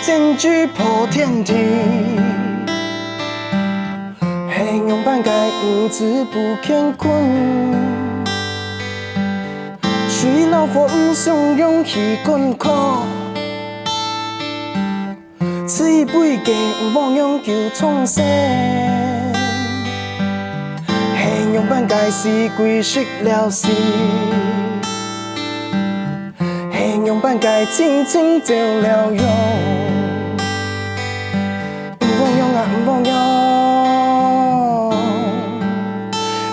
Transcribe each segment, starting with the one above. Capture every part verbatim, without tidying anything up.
占据破天地，係仰般个五子不乾坤？水老火毋相容去乾涸，自己背个無娘救眾生，係仰般个死鬼食了死？ 係仰般个靜靜朝了陽？毋無娘啊，毋無娘，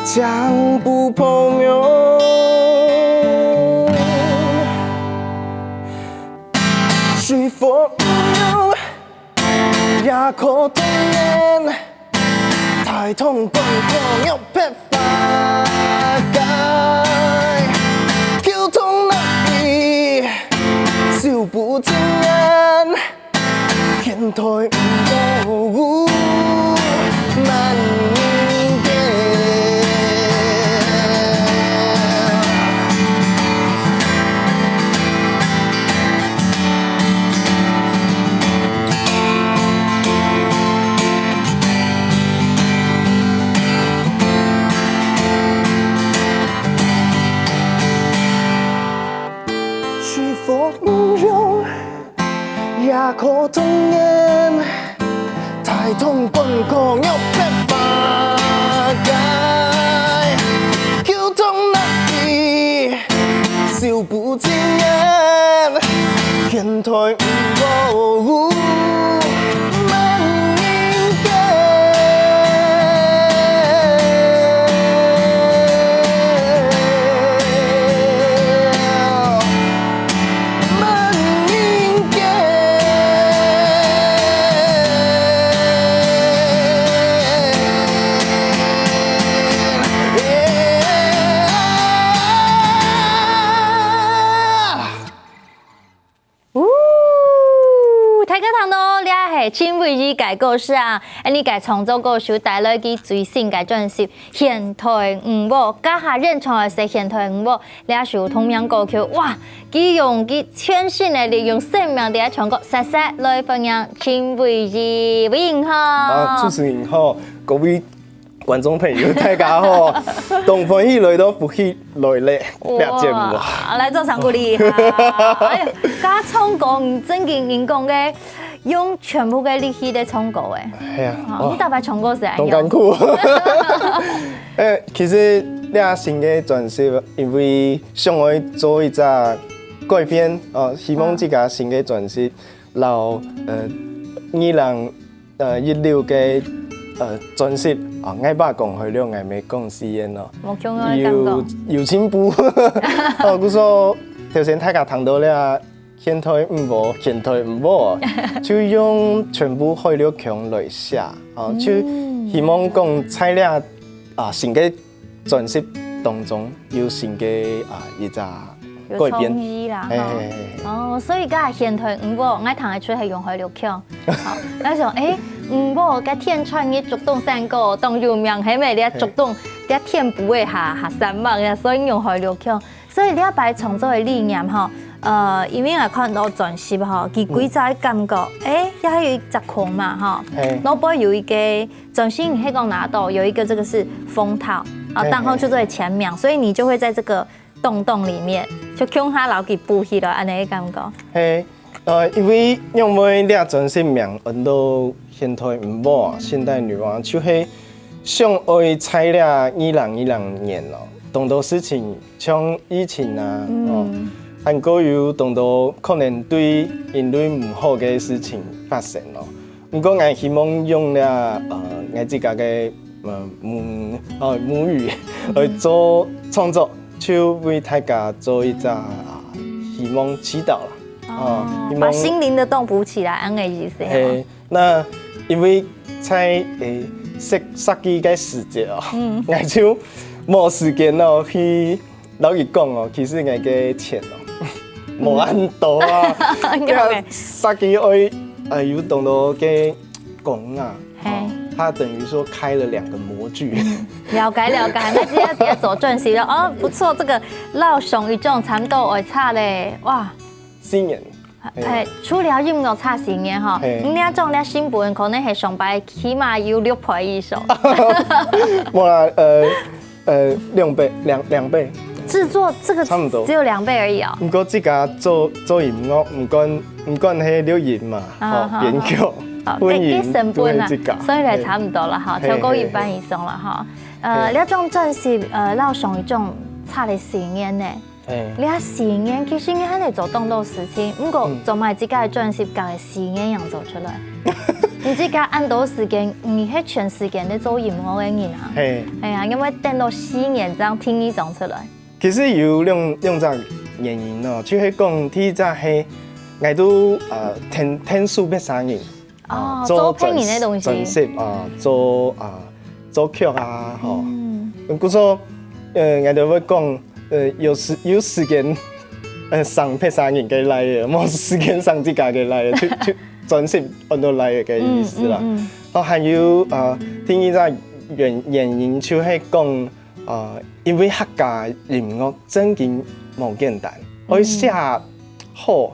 將不破娘。水火無娘，也可同源。 大同半個玉白花街，九通六地，手不盡眼，天台五個五，滿人間。 水火無容，也可同源。 大同半個玉白花街，九通六地，手不盡眼，天台五個五，滿人間。滿人間。 嗚，大家聽到這係陳偉業个故事啊，恁呢个創作歌手帶來个最新个專輯《現代舞步》，這下演唱个係《現代舞步》。 這首同名歌曲，哇，佢用佢全新个力，用生命在唱歌，煞煞來歡迎陳偉業，偉業好。啊，主持人好，各位觀眾朋友，大家好，當歡喜來到福氣來了，哇，這節目啊。來做場鼓勵哈。哎喲，剛唱歌，你真个人講个，用全部个力氣在唱歌誒。係啊，哦，哦。你大概唱歌係恁樣？當艱苦。誒，其實這新个專輯，因為想愛做一隻改變，哦，希望自家新个專輯，摎，呃，二零，呃，一六个，呃，專輯，啊，𠊎爸講開了，𠊎乜講四遍咯。無共樣个感覺。有，有進步。哦，故所頭先大家聽到這 現代舞步，現代舞步，就用全部海陸腔來寫，哦，就希望講在這，啊，新个專輯當中有新个，啊，一隻有改變。創意啦，吼。嘿，嘿，嘿。哦，所以該現代舞步，𠊎聽得出係用海陸腔。好，𠊎想，誒，舞步該天穿个竹東山歌，當有名，係無？這竹東，這天舞个下，下山嘛，所以用海陸腔。 所以這擺創作个理念吼，呃，因為𠊎看到專輯吼，佢規隻个感覺，誒，也有一隻空嘛吼，嘿。後背有一個專輯，你係講拿到有一個這個是封套，啊，嘿，然後就做前面，嘿，嘿。所以你就會在這個洞洞裡面，就共下摎佢補起來，恁呢个感覺。嘿，呃，因為因為這專輯名安到現代舞步啊，現代女王，就係想愛在這二零二零年咯，當多事情 像疫情啊，嗯。哦，還過有當多可能對人類毋好个事情發生咯。毋過，𠊎希望用這，呃，𠊎自家个，呃，母，哦，母語來做創作，就為大家做一隻，啊，希望祈禱啦。哦，哦，希望把心靈的洞補起來，恁呢个意思，嘿，哦。 那因為在，誒，設，設計个時節哦，嗯。𠊎就無時間哦，去摎佢講哦，其實𠊎个錢哦，無恁多啊。嗯。該設計愛，呃，有當多个工啊，嘿。哦，他等於說開了兩個模具。嗯，了解，了解，該這下在做專輯了，哦，不錯，這個老兄一種差不多會差咧，哇。四年。係，除了音樂差四年吼，你這張這新譜可能係上擺起碼有六倍以上。無啦，呃，呃，兩倍，兩，兩倍。製作這個差不多。只有兩倍而已哦。毋過自家做，做音樂，毋管，毋管係錄音嘛，吼，編曲，好，混音，這，這成本啊，都係自家。所以來差不多了哈，係，超過一半以上了哈。係，係。呃，這張專輯，呃，摎上一張差了四年呢。 這四年其實你還係做當多事情，毋過做麼个自家个專輯隔个四年樣做出來？你自家恁多時間，你係全時間在做音樂个人啊？係。哎呀，因為等到四年正第二張出來。其實有兩，兩隻原因咯，就係講第一隻係，𠊎都，呃，𢯭，𢯭手別儕人， 哦，做別人个東西。專，專輯啊，做啊，作曲啊，吼。嗯。故所，呃，𠊎兜會講，呃，有時，有時間，呃，省別儕人个倈仔，無時間省自家个倈仔，就，就專心安到倈仔个意思啦。嗯，嗯，嗯。哦，還有，呃，第二隻原，原因就係講，呃，因為客家音樂正經無簡單，愛寫好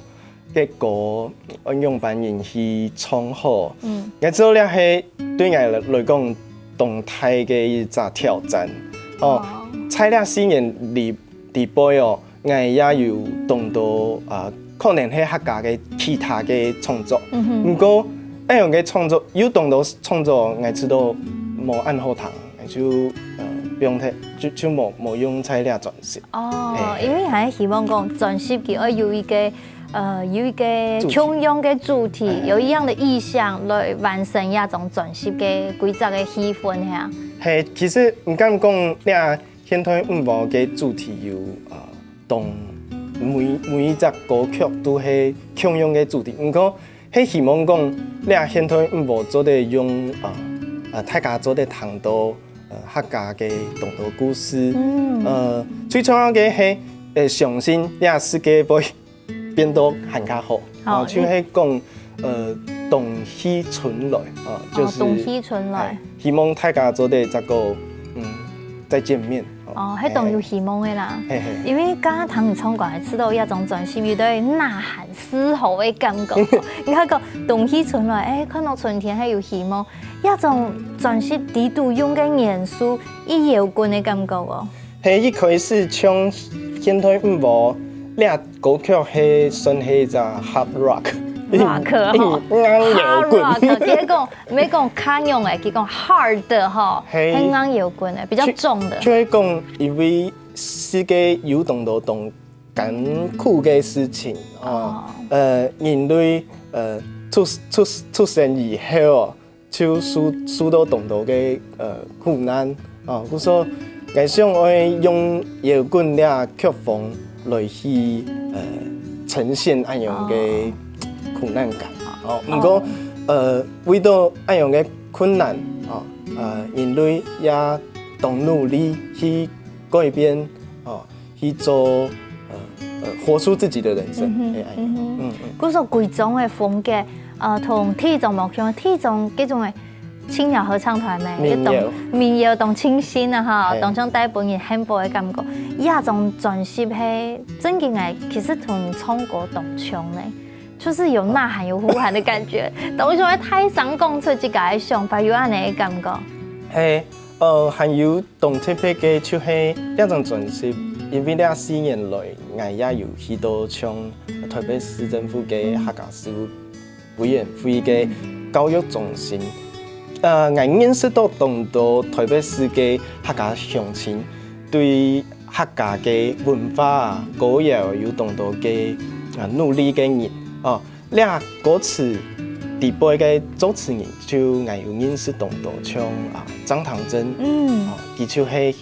个歌，愛仰般人去唱好。嗯。𠊎知這係對𠊎來講當大个一隻挑戰。哦，哦。在這四年裡，裡背哦，𠊎也有當多，啊，可能係客家个其他个創作。嗯哼。毋過，恁樣个創作，有當多創作，𠊎知道無恁好聽，就，呃，放忒，就，就無，無用在這專輯。哦，嘿，嘿。因為還希望講專輯佢愛有一個 呃，有一個共樣个主題，主題。哎。有一樣个意象來完成這種專輯个規則个氣氛，係啊。係，其實毋敢講這現代舞步个主題有，呃，當每，每一隻歌曲都係共樣个主題，毋過係希望講這現代舞步做得用，呃，呃，大家做得聽到，呃，客家个當多故事。嗯。呃，最重要个係，呃，相信這世界會 變到還較好。好，啊，就係講，呃，冬去春來，啊，哦，就是，冬去春來。哎，希望大家做得再過，嗯，再見面，哦。哦，係當有希望个啦。嘿，嘿。因為剛剛聽你唱歌，還知道這張專輯有對吶喊嘶吼个感覺。你看講，冬去春來，哎，看到春天還有希望。這張專輯裡肚用个元素，異搖滾个感覺哦。 係，一開始唱現代舞步，這歌曲係算係一隻hard rock。Rock哦。硬，硬搖滾。Hard rock，佢講，毋係講較硬个，佢講hard个吼，係。係硬搖滾个，比較重个。就，就係講，因為世界有當多當艱苦个事情，哦。哦。呃，人類，呃，出，出，出生以後哦， 就受，受到當多个，呃，苦難，哦，故所，𠊎想愛用搖滾這曲風來去，呃，呈現恁樣个苦難感。哦，毋過，哦。呃，為到恁樣个困難，哦，呃，人類也當努力去改變，哦， 去做，呃，呃，活出自己的人生。嗯哼，哎，哎，嗯哼。嗯，嗯。故所歸張个風格，呃，同第一張無共，第一張這種个青鳥合唱團咩，民謠。有當，民謠當清新啊哈，嘿。當像帶分人幸福个感覺。這張專輯係正經个，其實同唱歌當像呢，就是有吶喊、有呼喊的感覺，當像會大聲講出自家个想法，有恁樣个感覺。嘿，呃，還有 當特別个就係這張專輯，因為這四年來，𠊎也有去到像台北市政府个客家事務委員會个教育中心。呃，𠊎認識到當多台北市个客家鄉親，對客家个文化啊、歌謠有當多个，啊，努力个人，哦。 這歌詞底背个作詞人就𠊎有認識當多，像，啊，張唐真，嗯。啊，佢就係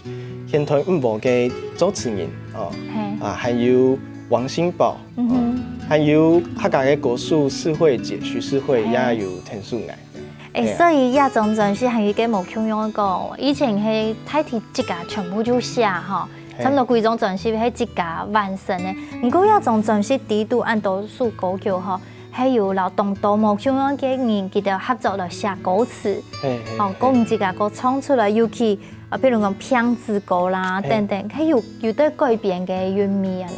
現代舞步个作詞人，哦，嘿。啊，還有王新寶，嗯哼。哦，還有客家个歌手施慧姐、徐施慧，嘿。也有𢯭手𠊎。哎，嘿啊。所以這張專輯還有一個無共樣个歌，以前係大體自家全部就寫吼， 嘿。差不多歸張專輯係自家完成个。毋過這張專輯底肚恁多首歌曲吼，係有摎當多無共樣个人佢兜合作來寫歌詞，嘿，嘿，吼，嘿。講自家个唱出來，尤其，呃，比如講病子歌啦，嘿。等等，係有，有對改編个韻味恁樣。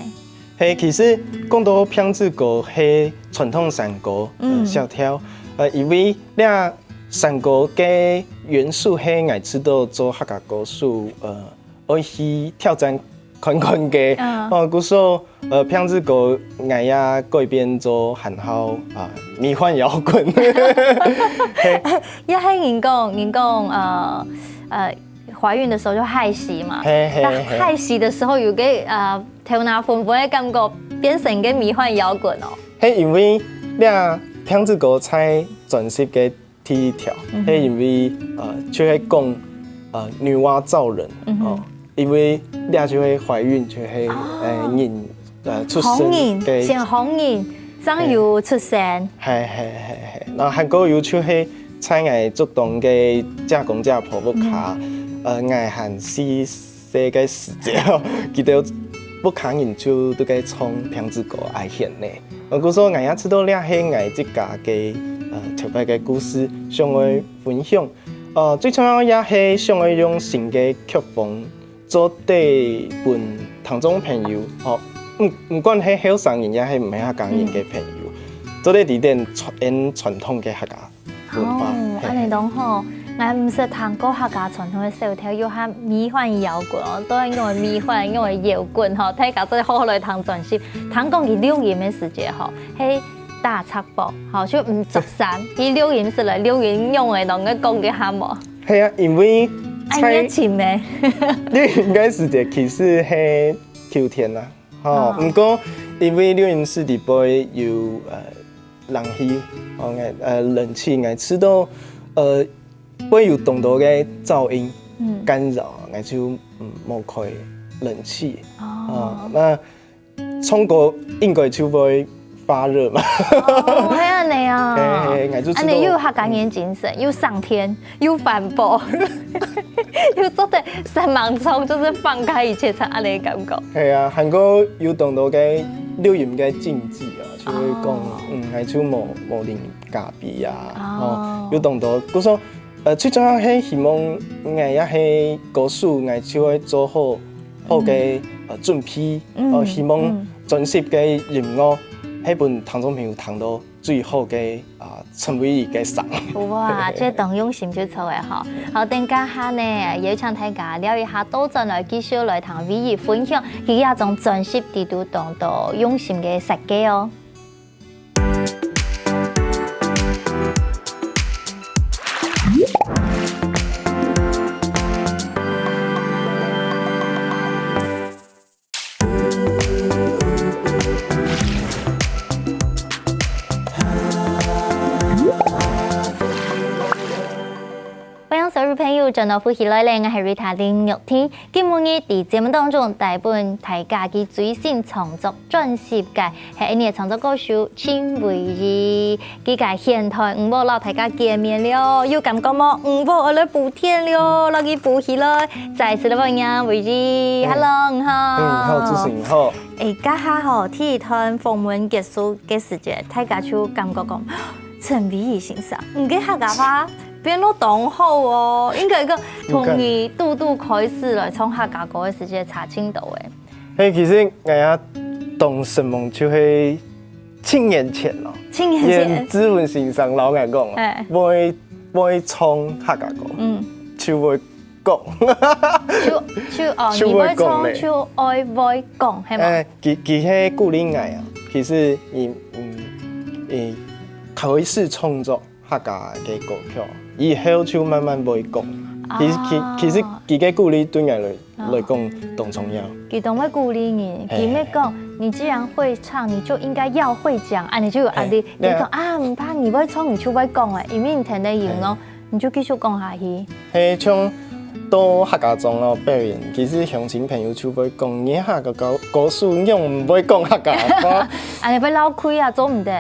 嘿，其實講到病子歌係傳統山歌，嗯，小調，呃，因為這山歌个元素係𠊎試著做客家歌手，呃，愛去挑戰看看个。嗯。哦，故所，呃，病子歌𠊎也改編做還好啊，迷幻搖滾。嘿。也係人講，人講，呃，呃，懷孕的時候就害喜嘛。嘿，嘿，那害喜的時候有个，呃，頭腦昏昏的感覺，變成个迷幻搖滾哦。嘿，因為這病子歌在專輯个第一條，嗯哼。嘿，因為，呃，就係講，呃，女媧造人，嗯哼。哦，因為這就係懷孕，就係，哦。呃，人，呃，出生个，紅人，先紅人，正有出生。嘿，嘿，嘿，嘿。那還過有就係在𠊎竹東个姐公姐婆屋下，嗯。呃，𠊎還細細个時節，佢兜屋下人就都在唱病子歌愛獻呢。呃，故所𠊎也試著這係𠊎自家个，呃，特別个故事，想愛分享。呃，最重要也係想愛用新个曲風，做得分聽眾朋友，吼，毋，毋管係後生人也係毋係客家人个朋友，嗯。做得知等傳，傳統个客家文化。哦，嘿。恁呢當好。𠊎毋識聽過客家傳統个小調，又喊迷幻搖滾哦，都係用迷幻，用搖滾吼，大家做得好好來聽專輯。聽講佢錄音个時節吼，係 打赤膊，吼，就毋著衫，佢錄音室來錄音用个，同佢講一下無？係啊，因為，恁熱情呢。錄音个時節其實係秋天啦，吼，哦。毋過因為錄音室裡背有，呃，冷氣，哦，呃，冷氣，𠊎試著，呃，會有當多个噪音，嗯。干擾，𠊎就，嗯，無開冷氣。哦。哦，那 唱歌應該就會發熱嘛。哦，係恁呢啊。嘿，嘿，𠊎就試著。恁呢又有客家人精神，又省電，又環保，又做得煞猛唱，就是放開一切唱恁呢个感覺。係啊，還過有當多个錄音个禁忌啊，就會講，哦。嗯，𠊎就無，無啉咖啡啊，哦。哦，有當多，故所 呃，最重要係希望𠊎也係歌手，𠊎就愛做好，好个，嗯。呃，準備，嗯，呃，希望，嗯。專輯个音樂，係分聽眾朋友聽著最好个，啊，陳偉儀个聲。哇，這當用心就著了吼。好，等下呢，邀請大家尞一下，倒轉來繼續來聽偉儀分享佢這張專輯裡肚當多用心个設計哦。 歡迎所有朋友轉到福氣來了，𠊎係Rita林玉婷。今晡日在節目當中帶分大家去最新創作專輯个，係𠊎个創作歌手陳偉儀。佢个現代舞步摎大家見面了，有感覺無？舞步愛來補天了，來去補起來。再次來歡迎偉儀，Hello，你好。嗯，好，主持人好。誒，這下吼，第一段訪問結束个時節，大家就感覺講，陳偉儀先生，你个客家話 變到當好哦，應該講，同你拄拄開始來唱客家歌个時節差盡多誒。嘿，其實𠊎也當承蒙就係七年前咯，七年前。顏志文先生摎𠊎講啊，哎。會，會唱客家歌，嗯。就會講。就，就，哦，就會講咧。你會唱就愛會講，係無？哎，佢，佢係鼓勵𠊎啊，其實你，嗯，你開始創作 客家个歌曲，以後就慢慢會講。其實，其，其實佢个鼓勵對𠊎來，來講當重要。佢當會鼓勵你，嘿。佢乜講，你既然會唱，你就應該要會講，恁呢就有壓力。嘿，你講，對啊。啊，毋怕，你會唱，你就會講誒，因為你聽得音樂，嘿。你就繼續講下去。嘿，像到客家庄咯，表演，其實鄉親朋友就會講，你客家歌，歌手仰毋會講客家話？恁呢會漏氣啊，做毋得。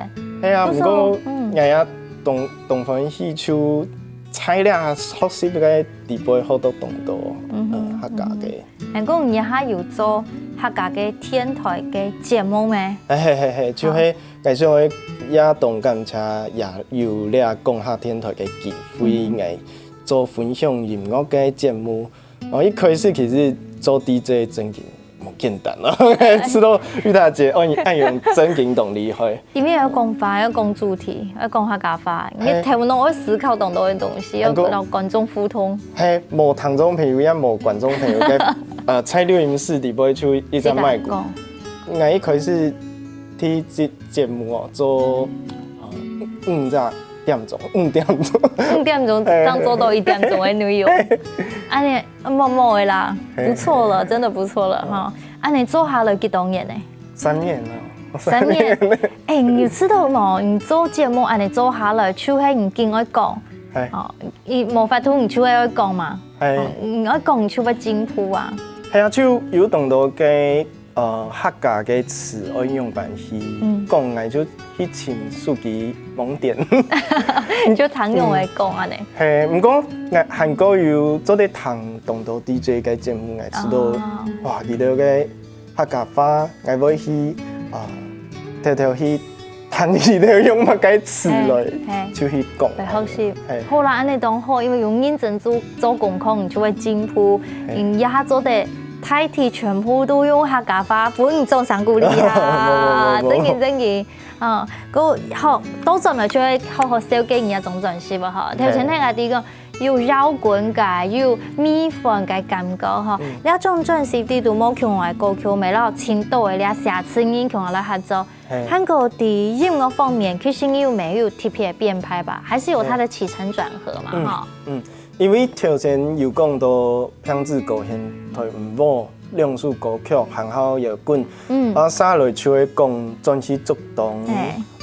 係啊，故所，毋過，嗯。𠊎也 當，當歡喜就在這學習个裡背學到當多，嗯哼，呃，客家个。嗯哼。還講你還有做客家个電台个節目咩？嘿，嘿，嘿，嘿，就係，哦。𠊎想講也當感謝也有這講客電台个機會，嗯哼。𠊎做分享音樂个節目。哦，一開始其實做DJ正經簡單啊，知道玉大姐恁恁樣正經當厲害。因為愛講話，愛講主題，愛講客家話，你頭腦愛思考當多个東西，愛摎觀眾互動。係，無聽眾朋友也無觀眾朋友个，呃，在錄音室底背就一隻麥克。𠊎一開始第一集節目哦，做五隻點鐘，五點鐘，五點鐘正做到一點鐘个內容，恁樣。 嗯，默默的啦，不錯了，真的不錯了哈。恁樣做下來幾多年呢？三年了。三年。哎，你知道無？你做節目恁樣做下來，就係你緊愛講，哦，你無法度，你就會愛講嘛。哦，你愛講，你就會進步啊。係啊，就有當多个呃客家个詞愛用般去講，𠊎就去尋手機網點。你就常用來講恁樣。係，毋過𠊎還過有做得聽當多D J个節目，𠊎知道，哇，佢兜个客家話，𠊎會去啊，偷偷去聽佢兜用麼个詞來，就去講。會學習。好啦，恁樣當好，因為有認真做做功課，你就會進步。你這下做得大體全部都用客家話，分你掌聲鼓勵啊！正經正經。 嗯，過好，倒轉來就會好好紹介你這張專輯啊吼。頭先聽𠊎講有搖滾个，有迷幻个感覺吼。這張專輯裡肚無共樣个歌曲，乜摎盡多个這寫詞人共下來合作。還過在音樂方面，其實你又沒有特別編排吧？還是有它的起承轉合嘛，哈。嗯，因為頭先有講到《病子哥》、《現代舞》兩首歌曲，還好搖滾。嗯，啊，續來就會講轉去竹東，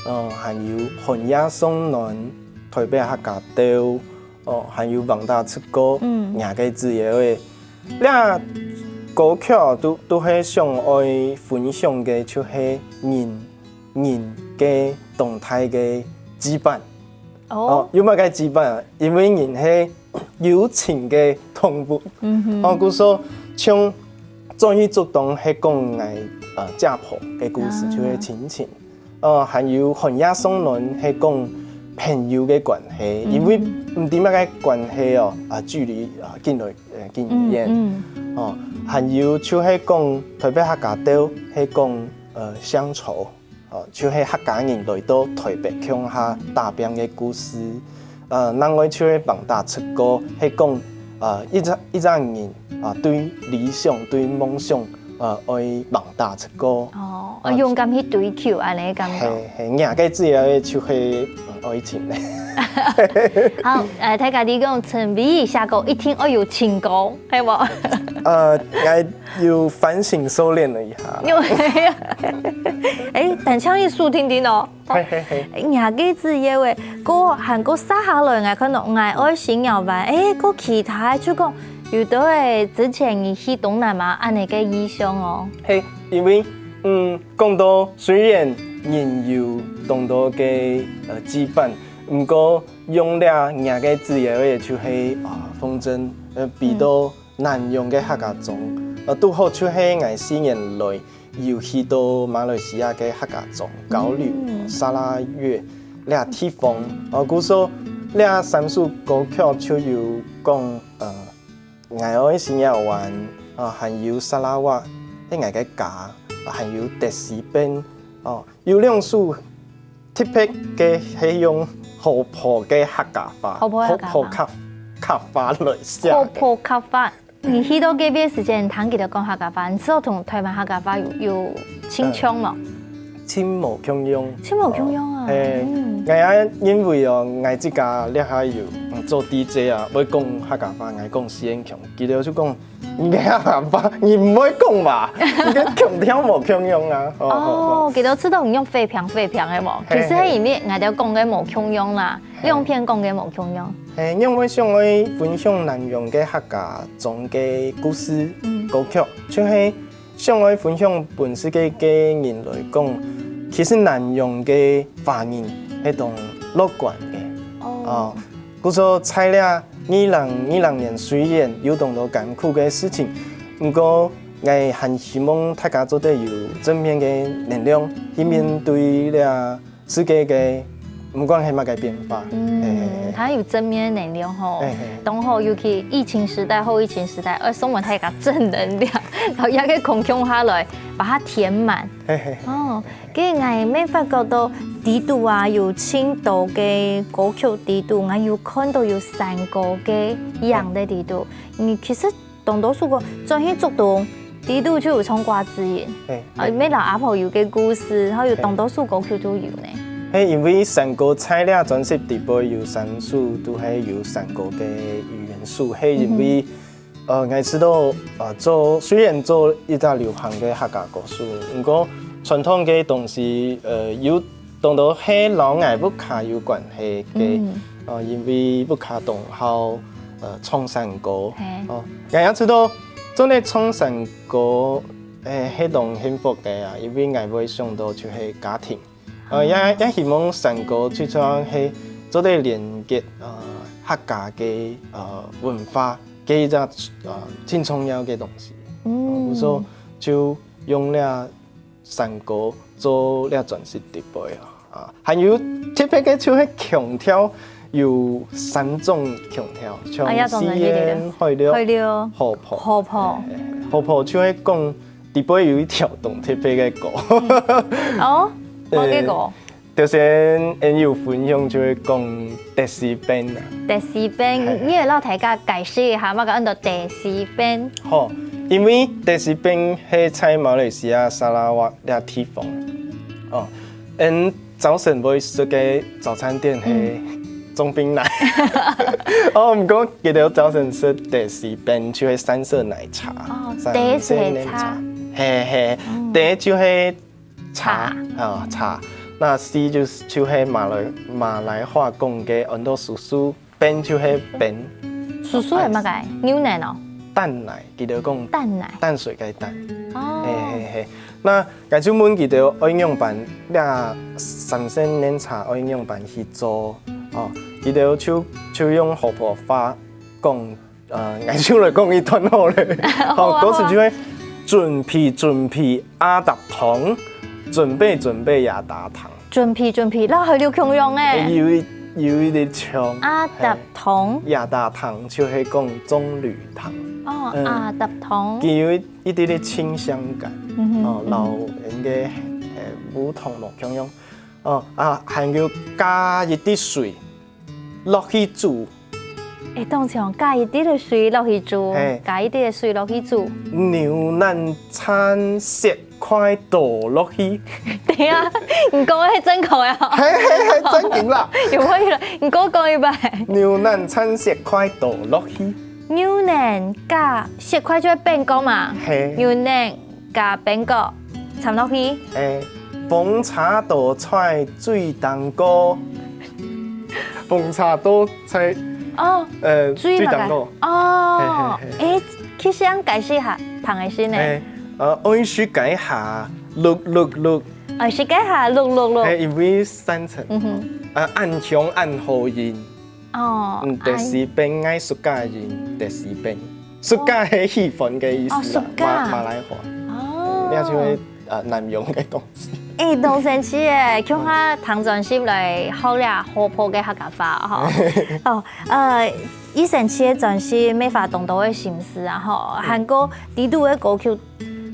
嗯，還有寒夜送暖、台北客家豆，哦，還有《橫打直過》，嗯，若个子也會。這歌曲都都係想愛分享个，就係人人个當大个羈絆。哦，有麼个羈絆啊？因為人係有情个動物。哦，故所像轉去竹東係講𠊎呃姐婆个故事，就係親情。 呃，還有寒夜送暖係講朋友个關係，因為毋知麼个關係哦，啊，距離啊，緊來呃緊遠。哦，還有就係講台北客家豆係講呃鄉愁，哦，就係客家人來到台北共下打拚个故事。呃，另外就係《橫打直過》係講呃一隻一隻人啊對理想對夢想 呃，愛橫打直過。哦，愛勇敢去追求恁樣个感覺。係係，若个子也就係愛情咧。好，呃，大家你講陳偉寫歌一定愛有情歌，係無？呃，𠊎有反省收斂了一下。有，哎，但請你試聽聽哦。 嘿嘿嘿。若个子也會，過還過續下來，𠊎看到𠊎愛新鳥灣，哎，過其他就講有兜仔之前你去東南亞恁樣个意象哦。嘿，因為嗯，講到雖然人有當多个呃羈絆，毋過用這若个子也會就係啊，風箏呃比到南洋个客家莊，呃，拄好就係𠊎四年來 有去到馬來西亞个客家莊交流，砂拉越這地方。哦，故所這三首歌曲就有講，呃，𠊎愛新鳥灣，啊，還有砂拉越，係𠊎个家，啊，還有特西邊，哦，有兩首特別个係用河婆个客家話，河婆个客家話。河婆客客話來寫个。河婆客話。 你去到該片時間，聽佢兜講客家話，你知道同台灣客家話有有親像無？盡無共樣。盡無共樣啊。嘿，嗯。𠊎也認為哦，𠊎自家這下有嗯做DJ啊，會講客家話，𠊎講四縣腔，佢兜就講你个客家話，你毋會講吧？你个腔調無共樣啊。哦，哦，哦，佢兜知道你用飛平飛平个無？其實係因為𠊎兜講个無共樣啦，兩片講个無共樣。 嘿，仰會想愛分享南洋个客家莊个故事、歌曲，就係想愛分享分世界个人來講，其實南洋个華人係當樂觀个。哦，故所在這二零二零年雖然有當多艱苦个事情，毋過𠊎還希望大家做得有正面个能量去面對這 世界个毋管係麼个變化，嘿嘿嘿。嗯，佢有正面能量吼嘿嘿，當好，尤其疫情時代、後疫情時代，愛送分大家正能量，然後也可以共下來，把它填滿。嘿嘿，哦，跟𠊎乜發覺到裡肚啊，有盡多个歌曲裡肚，𠊎有看到有山歌个影在裡肚。嗯，其實當多首歌轉去竹東，裡肚就有唱瓜子仁，嘿，啊，乜摎阿婆有个故事，然後有當多首歌曲都有呢。嘿，因為山歌在這專輯裡背有三首都係有山歌个元素，係因為，呃，𠊎知道，呃，做雖然做一隻流行个客家歌手，毋過傳統个東西，呃，有當多係摎𠊎屋下有關係个，呃，因為屋下當好，呃，唱山歌，嘿哦，𠊎也知道，做得唱山歌，誒，係當幸福个啊，因為𠊎會想到就係家庭。 呃，也也希望山歌最主要係做得連結呃客家个呃文化个一隻呃盡重要个東西。嗯所以就用這山歌做這專輯裡背啊。啊，還有特別个就係腔調有三種腔調，哎呀像四縣、當然，海陸、海陸河婆。河婆河婆就係講裡背有一條當特別个歌。哦，麼个歌？頭先恩有分享就係講特斯兵啊。特斯兵，你會摎大家解釋一下，麼个安到特斯兵？好，因為特斯兵係在馬來西亞砂拉越這地方。哦，恩早晨會食个早餐店係中冰奶。哦，毋過佢兜早晨食特斯兵就係三色奶茶。哦三色奶茶。嘿嘿，特就係茶啊茶，那斯就就係馬來馬來話講个安到叔叔，冰就係冰。叔叔係麼个？牛奶哦，淡奶，佢兜講淡奶。淡水个淡。哦，嘿嘿嘿，那𠊎就問佢兜愛仰般，這三色奶茶愛仰般去做？哦，佢兜就就用河婆話講，呃，𠊎就來講一段好了。好啊哦，歌詞就係準備準備阿達糖，準備準備亞達糖。準備準備，摎海陸共樣誒。有一有一點像。阿達糖，亞達糖就係講棕櫚糖。哦，嗯阿達糖，佢有一一點點清香感，嗯哼哦，摎人个呃無糖無共樣，哦啊，還有加一滴水落去煮，誒，當像加一滴个水落去煮嘿，加一滴个水落去煮。牛奶摻色塊倒落去，對啊，你講个係正確啊。嘿嘿嘿，正經啦，有可以了，你過講一擺。牛奶摻色塊倒落去，牛奶加色塊就會變高嘛，嘿，牛奶加冰糕，摻落去。誒，紅茶倒在水當高，紅茶倒在哦，呃水嘛水當高，哦，嘿嘿誒，其實恁解釋下，糖个先呢，誒，呃，愛食該下，碌碌碌，哦，係該下，碌碌碌，誒，因為三層，嗯哼，啊，恁香恁好飲。哦，嗯，特斯兵愛suka人，特斯兵，suka係喜歡个意思啦，哦，suka馬馬來話，哦，這就係呃南洋个東西。誒，當神奇誒，共下聽專輯來學了河婆个客家話吼。哦，呃，以前个專輯乜花當多个心思啊吼，還過裡肚个歌曲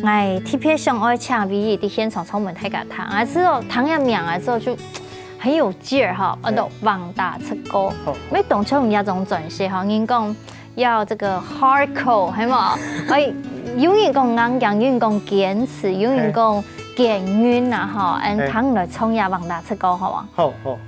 ，𠊎特別想愛請唯一在現場唱分大家聽，啊，之後聽了名啊之後就很有勁兒哈，安到橫打直過。好乜當初有這種專輯吼，人講 要這個hardcore，係無？哎，有人講硬頸，有人講堅持，有人講堅韌啊，吼，恁嘿聽來唱一下橫打直過，好無？好好好。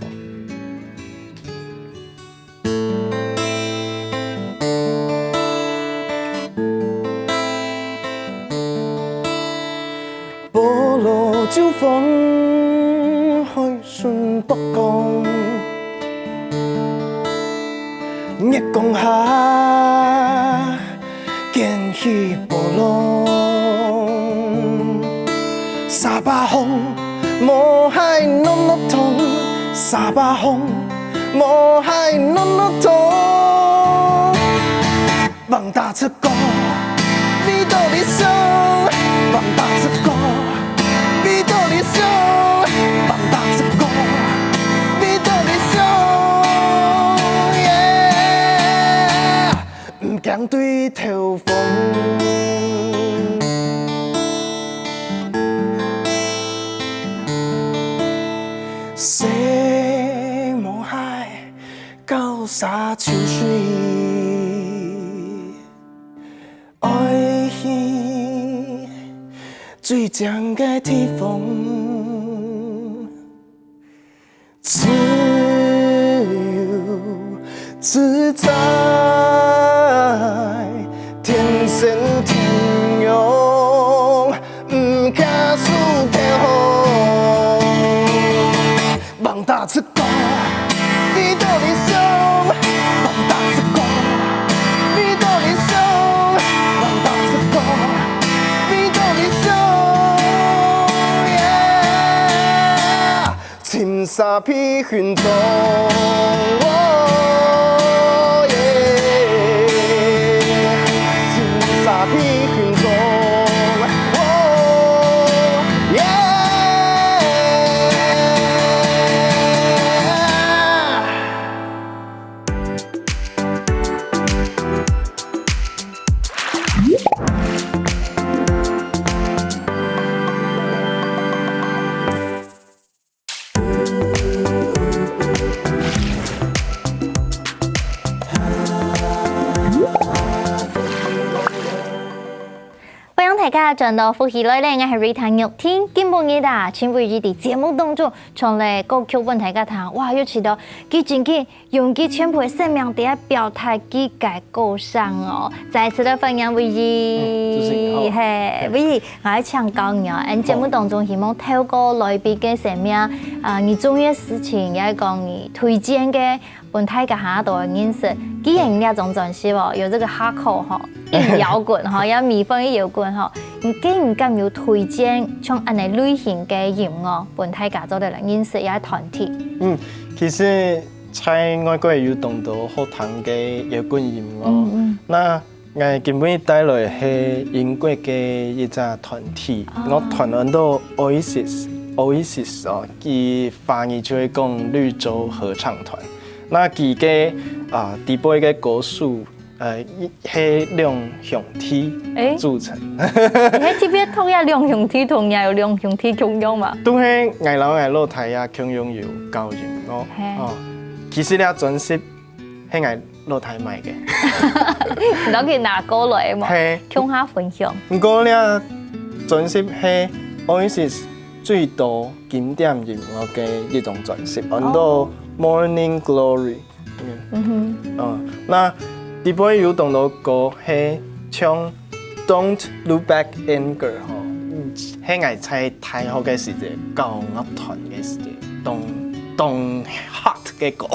仰對透風。細毛蟹搞沙秋水，愛去最靚个地方。 自由自在，天生天養，毋驚輸驚輸。望打出光，飛到理想，望打出光，飛到理想，望打出光，飛到理想。Yeah！ 尋沙避雲中，哦耶，尋沙避雲中，哦耶。歡迎大家轉到福氣來了，𠊎係Rita玉婷。今晡日啊，請偉兒在節目當中唱了歌曲分大家聽，哇，又知道佢真經用佢全部个生命在表達佢个歌聲哦。再次來歡迎偉兒，嗯，主持人好。嘿，嘿。偉兒，𠊎愛請教你哦，俺節目當中希望透過來賓个生命，啊，你中意个事情，也係講你推薦个 分大家較多个認識。既然你這張專輯哦，有這個hardcore吼，硬搖滾吼，也迷幻个搖滾吼，你个人敢有推薦像恁呢類型个音樂，分大家做得來認識這團體？嗯，其實在外國有當多好聽个搖滾音樂。嗯，嗯。那 𠊎今晡日帶來係英國个一隻團體，哦。樂團安到Oasis，Oasis哦，佢華語就係講綠洲合唱團。那佢个，啊，底背个歌手，呃，係兩兄弟，欸，組成。你係特別同這兩兄弟，同這有兩兄弟共樣嘛？都係𠊎摎𠊎老弟也共樣有搞音樂。嘿。哦，其實這專輯 係𠊎老弟買个。你摎佢拿過來嘛，係。共下分享。毋過這專輯係Oasis最多經典音樂个一張專輯，安到哦。Morning Glory。嗯。嗯哼。哦，那底背有當多歌係像 Don't Look Back in Anger吼，係𠊎在大學个時節搞樂團个時節，當，當hot个歌，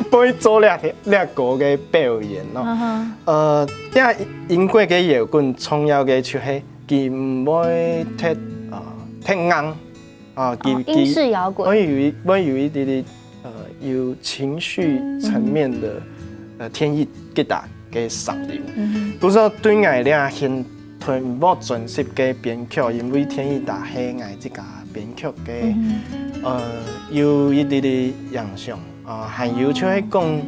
會做這，這歌个表演咯。嗯哼。呃，這英國个搖滾重要个就係佢毋會忒，呃，忒硬。 啊，哦，佢，英式搖滾。佢會有一，會有一點點，呃，有情緒層面的，嗯哼。呃，電吉他个聲音。嗯哼。故所對𠊎這現代音樂專輯个編曲，因為電吉他係𠊎自家編曲个，嗯哼。呃，有一點點影響。啊，還有就係講，哦。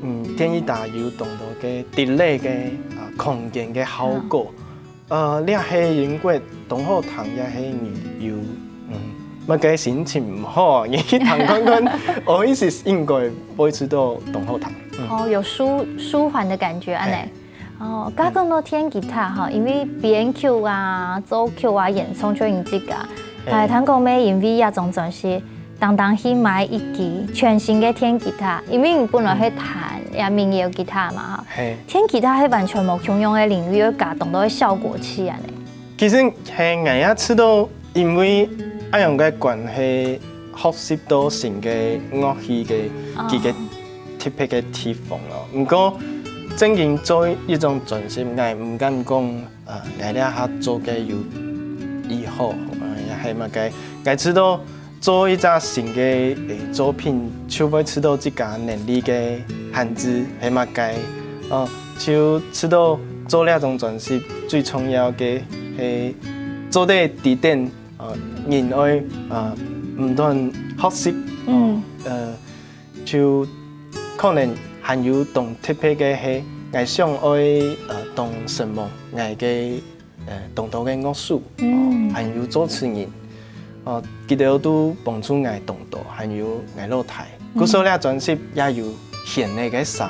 嗯，電吉他有當多个delay个，啊，空間个效果。哦。 呃，這係英國當好聽，也係你有，嗯，麼个心情毋好，你去聽看看，Oasis應該會知道當好聽。嗯。哦，有舒，舒緩的感覺，恁呢。嘿。哦，剛剛講到電吉他哈，因為編曲啊、作曲啊、演唱就你自家。嘿。哎，聽講乜因為這張專輯 當當去買一支全新个電吉他，因為你本來係彈也民謠吉他嘛，哈。嘿。電吉他係完全無共樣个領域，又加當多个效果器恁呢。其實係𠊎也知道，因為恁樣个關係，學習到新个樂器个，哦。佢个特別个地方咯。毋過，正經做一張專輯，𠊎毋敢講 呃，𠊎這下做个有幾好，呃，也係麼个，𠊎知道做一隻新个，誒，作品，就會知道自家能力个限制係麼个，呃，就知道做這種專輯最重要个係做得知等，呃，人愛，呃，毋斷學習，嗯。呃， 就可能還有當特別个係， ，𠊎想愛呃當承蒙𠊎个呃當多个樂手，還有作詞人，哦，佢兜都幫助𠊎當多，還有𠊎老弟。故所這專輯也有弦仔个聲，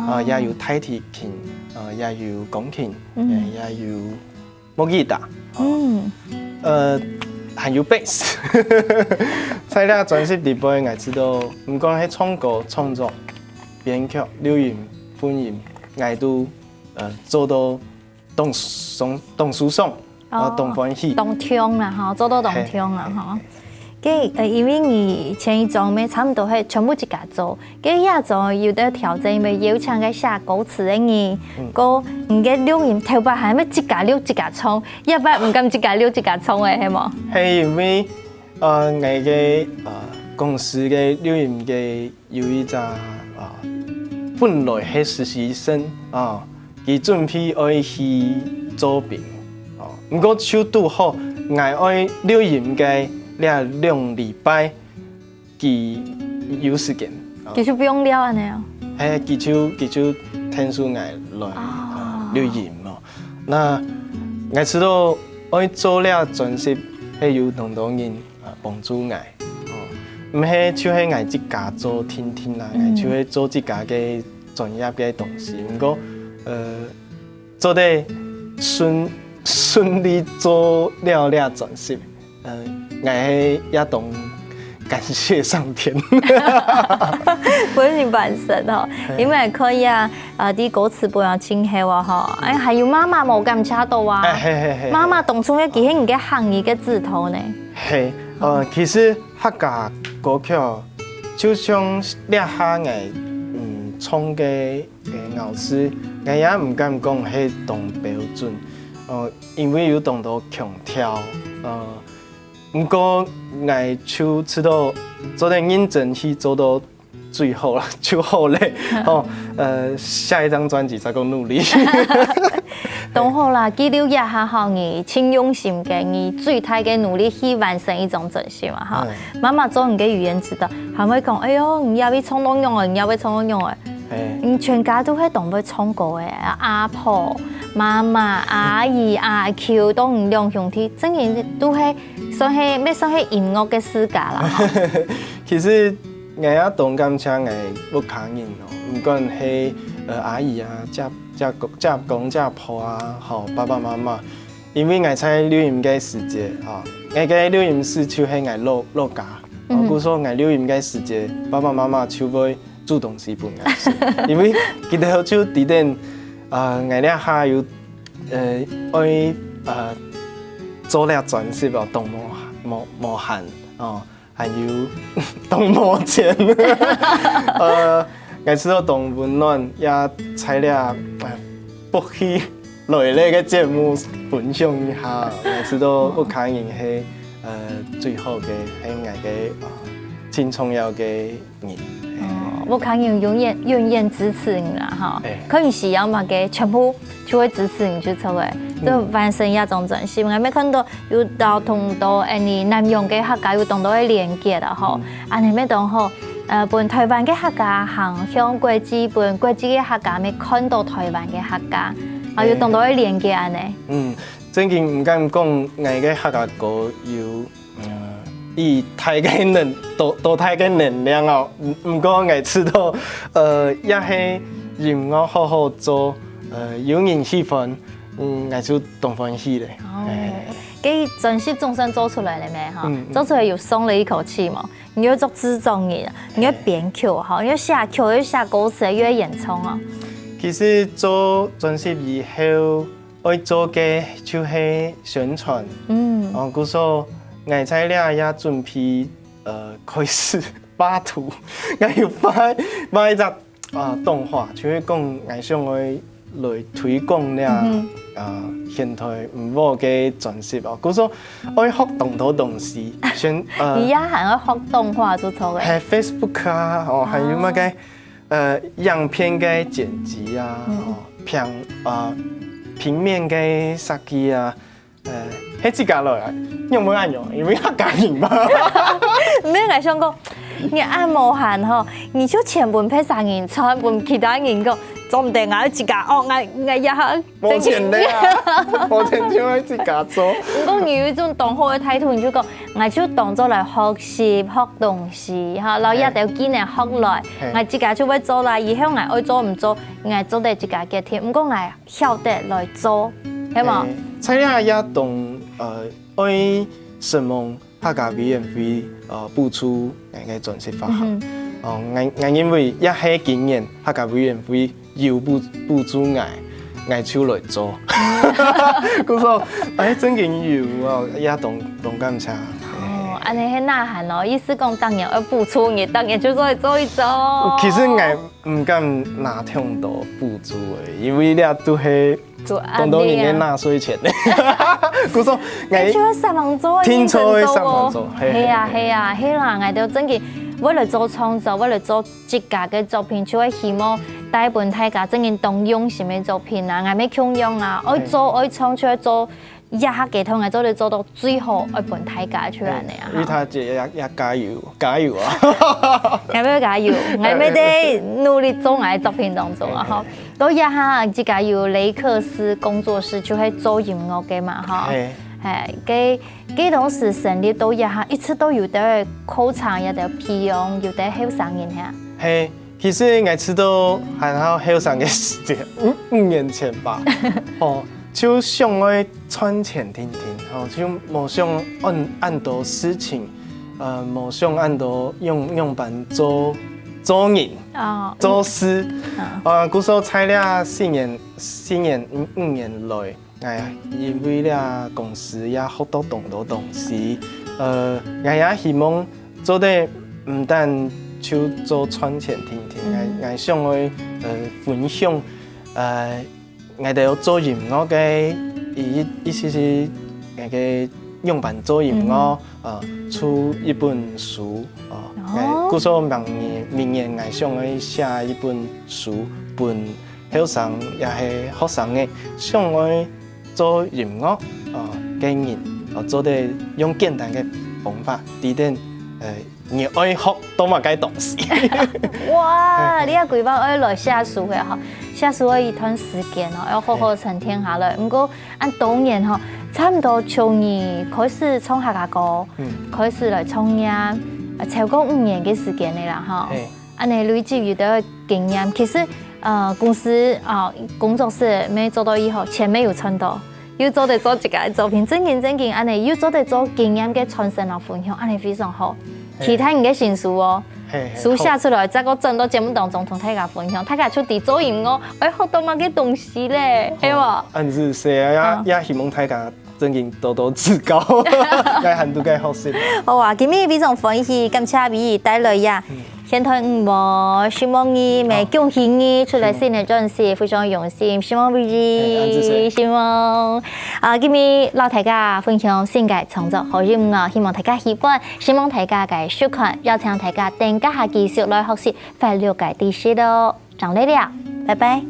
啊，也有大提琴，啊，也有鋼琴，也有木吉他。嗯，呃，還有 bass。在這專輯裡背，𠊎知道，毋管係唱歌、創作、編曲、錄音、混音，𠊎都呃做到當爽、當舒爽，啊，當歡喜。當暢啦吼，做到當暢啦吼。該呃，因為你前一張乜差毋多係全部自家做， 該這張有得挑戰，因為邀請个寫歌詞个人，過你个錄音頭擺還愛自家錄自家唱，這擺毋敢自家錄自家唱个，係無？係因為呃，𠊎个呃公司个錄音个有一隻呃，本來係實習生啊，佢準備愛去做兵，哦，毋過就堵好𠊎愛錄音个這兩禮拜， 佢有時間。佢就毋用尞恁仔哦。係，佢就佢就𢯭手𠊎來呃錄音咯。那𠊎知道愛做這專輯係有當多人呃幫助𠊎，哦，毋係就係𠊎自家做定定啦，𠊎就係做自家个專業个東西。毋過呃，做得順順利做了這專輯， 呃，𠊎係也當感謝上天。本人本身吼，因為可以啊，啊，在歌詞本啊盡好啊吼，哎，還有媽媽無感謝到啊。哎，係係係。媽媽當初个佢係你个行業个指導呢。係，呃，其實客家歌曲就像這下𠊎嗯唱个个咬字，𠊎也毋敢講係當標準，呃，因為有當多腔調，呃，毋過𠊎就知道做得認真去做到最好啦，就好咧。哦，呃，下一張專輯再過努力。當好啦，記錄一下吼，你盡用心个，你最大个努力去完成一張專輯嘛吼。媽媽做你个語言指導，還會講，哎喲，你也會唱到樣仔，你也會唱到樣仔。 你全家都係當會唱歌个，阿婆、媽媽、阿姨、阿舅，到你兩兄弟，真个都係算係乜算係音樂个世家啦。其實𠊎也當感謝𠊎屋下人哦，毋管係呃阿姨啊、姐姐公姐公姐婆啊，吼爸爸媽媽，因為𠊎在錄音个時節啊，𠊎个錄音室就係𠊎老老家，哦，故所𠊎錄音个時節，爸爸媽媽就會 煮東西分𠊎食，因為佢兜就知等，呃，𠊎這下有，呃，愛，呃，做這專輯哦，當無無無閒哦，還有當無錢，呃，𠊎知道當溫暖，也在這，呃，福氣來了个節目分享一下，𠊎知道屋下人係，呃，最好个，係𠊎个，呃，盡重要个 人。哦，屋下人永遠永遠支持你啦，吼。看你需要麼个，全部就會支持你就著了。就完成這張專輯，𠊎乜看到有到當多，誒，你南洋个客家有當多个連結啦，吼。恁樣乜當好，呃，分臺灣个客家行向國際，分國際个客家乜看到臺灣个客家，啊，有當多个連結恁樣。嗯，正經毋敢講，𠊎个客家歌有 呃，以大个能，多多大个能量哦。毋毋過𠊎知道，呃，也係音樂好好做，呃，有人喜歡，嗯，𠊎就當歡喜咧。哦，該專輯總算做出來了咩？哈，嗯嗯。做出來有鬆了一口氣嘛。你又做製作人，你又編曲哈，你又寫曲，又寫歌詞，又演唱啊。其實做專輯以後， 愛做个就係宣傳。嗯。哦，故所𠊎在這也準備，呃，開始畫圖，𠊎有畫畫一隻啊動畫，就係講𠊎想愛來推廣這啊現代舞蹈个專輯哦。故所愛學當多東西，先呃，你也還愛學動畫就著个。係Facebook啊，哦，還有麼个 呃，影片个剪輯啊，哦，平啊，平面个設計啊，呃，係自家來啊，仰會恁樣？因為客家人嘛。毋係，𠊎想講，你恁無閒吼，你就全部分別儕人，全部分其他人講，做毋得，𠊎愛自家學，𠊎𠊎這下無錢个啊，無錢就愛自家做。毋過你有一種當好个態度，你就講，𠊎就當做來學習、學東西哈，然後這兜技能學來，嘿。𠊎自家就會做啦。以後𠊎愛做毋做，𠊎做得自家決定。毋過𠊎曉得來做，係無？嘿，在這也當呃愛承蒙客家委員會呃補助𠊎个專輯發行。嗯哼。哦，𠊎𠊎認為也係今年客家委員會 有補補助𠊎，𠊎就來做。故所，哎，正經有哦，也當當感謝。哦，恁呢係哪行咯？意思講，當然愛補助你，當然就做做一做。其實𠊎毋敢拿忒多補助个，因為這都係做恁呢啊。當多人个納稅錢。故所，𠊎就會上網做，聽說會上網做，認真做哦。嘿，嘿，係啊，嘿。係啊，係啦，𠊎兜正經為了做創作，為了做 自家个作品，就會希望帶分大家，正經當用心个作品啊，𠊎乜共樣啊，愛做愛唱就愛做，這下个通愛做得做到最好，愛分大家出來个啊。嘿，Rita姐也也加油加油啊！𠊎乜加油，𠊎乜在努力做𠊎个作品當中啊哈。到這下自家有雷克斯工作室，就係做音樂个嘛哈。嘿，該 該當時成立到這下，一直都有在課程，有在培養，有在後生人遐。嘿，其實𠊎知道還好後生个時節，五五年前吧，吼，就想愛賺錢定定，吼，就無想恁恁多事情，呃，無想恁多樣樣般做做人，哦，做事。啊，故所在這四年四年五五年來， 哎呀，因為這公司也學到當多東西，呃，𠊎也希望做得毋單就做賺錢定定，𠊎𠊎想愛呃分享，呃，𠊎兜做音樂个意意思係𠊎个樣般做音樂，呃，出一本書，哦，故所明年明年𠊎想愛寫一本書分 後生也係學生个，想愛做音樂，呃，个人，呃，做得用簡單个方法，知得，呃，你愛學到麼个東西。哇，你个規劃愛來寫書个吼，寫書愛一段時間哦，愛好好沉澱下來。毋過，恁多年吼，差毋多從你開始唱客家歌，開始來創業，呃，超過五年个時間了啦吼。嘿。 恁呢累積有兜經驗。其實，呃，公司啊，工作室乜做到以後，錢乜有賺到，又做得做自家个作品，正經正經恁呢又做得做經驗个傳承摎分享，恁呢非常好。期待你个新書哦，書寫出來，再過轉到節目當中同大家分享，大家就知做音樂愛學到麼个東西咧，係無？恁仔細啊，也也希望大家 正經多多指教，𠊎還都該學習。好啊，今日非常歡喜，感謝Willy帶來呀。現代舞，希望你，乜恭喜你出來新个專輯，非常用心，希望Willy，希望啊，今日摎大家分享新个創作好音樂，希望大家喜歡，希望大家个收看，邀請大家等下繼續來學習法律个知識哦。正來尞，拜拜。